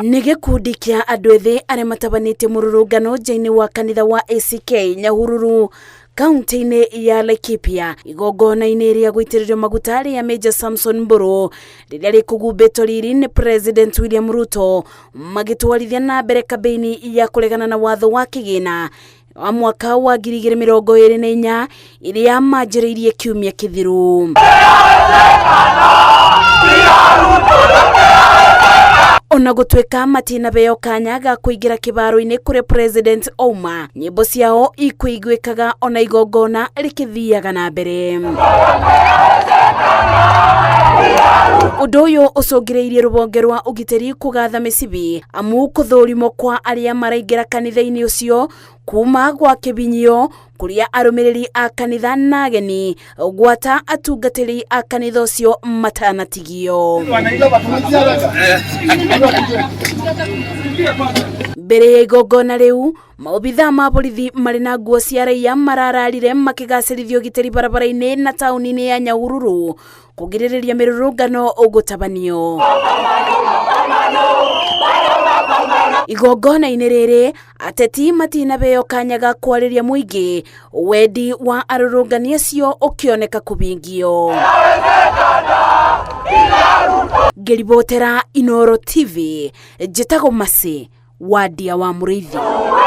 Nĩ gĩkundi kĩa andũ ethĩ arĩa matabanĩtie mũrũrũngano nja-inĩ wa kanitha wa ACK Nyahururu kaunti-inĩ ya Laikipia igongona-inĩ rĩa gũitĩrĩrio maguta rĩa Major Samson Mburu rĩrĩa rĩkũgumbĩtwo riri nĩ President William Ruto magĩtwarithia na mbere kambĩini ya kũregana na watho wa kĩgĩna wa mwaka wa 2024 ĩrĩa manjĩrĩirie kiumia kĩthiru. Ona gũtuĩka matinabeo kanya ga kũingĩra kĩbaro-inĩ kũrĩa President Ouma, nyĩmbo ciao ikũiguĩkaga ona igongona rĩkĩthiaga na mbere. Ũndũ ũyũ ũcũngĩrĩirie rũhonge rwa ũgitĩri kũgatha mĩcibi amu kũthũrimwo kwa arĩa maraingĩra kanitha-inĩ ũcio kuma gwa kĩbinyio kũrĩa arũmĩrĩri a kanitha na ageni gwata atungatĩri a kanitha ũcio matanatigio. Mbere ya igongona rĩu, maobithaa ma borithi marĩ na nguo cia raia marararire makĩgacĩrithia ũgitĩri barabara-inĩ na taũni-inĩ ya Nyahururu kũgirĩrĩria mĩrũrũngano gũtabanio. Igongona-inĩ rĩrĩ, ateti matinabeo kanya ga kwarĩria mũingĩ, wendi wa arũrũngani acio ũkĩoneka kũbingio. Ngĩribotera Inooro TV, njĩtagwo Mercy Wandia wa Mũrĩithi.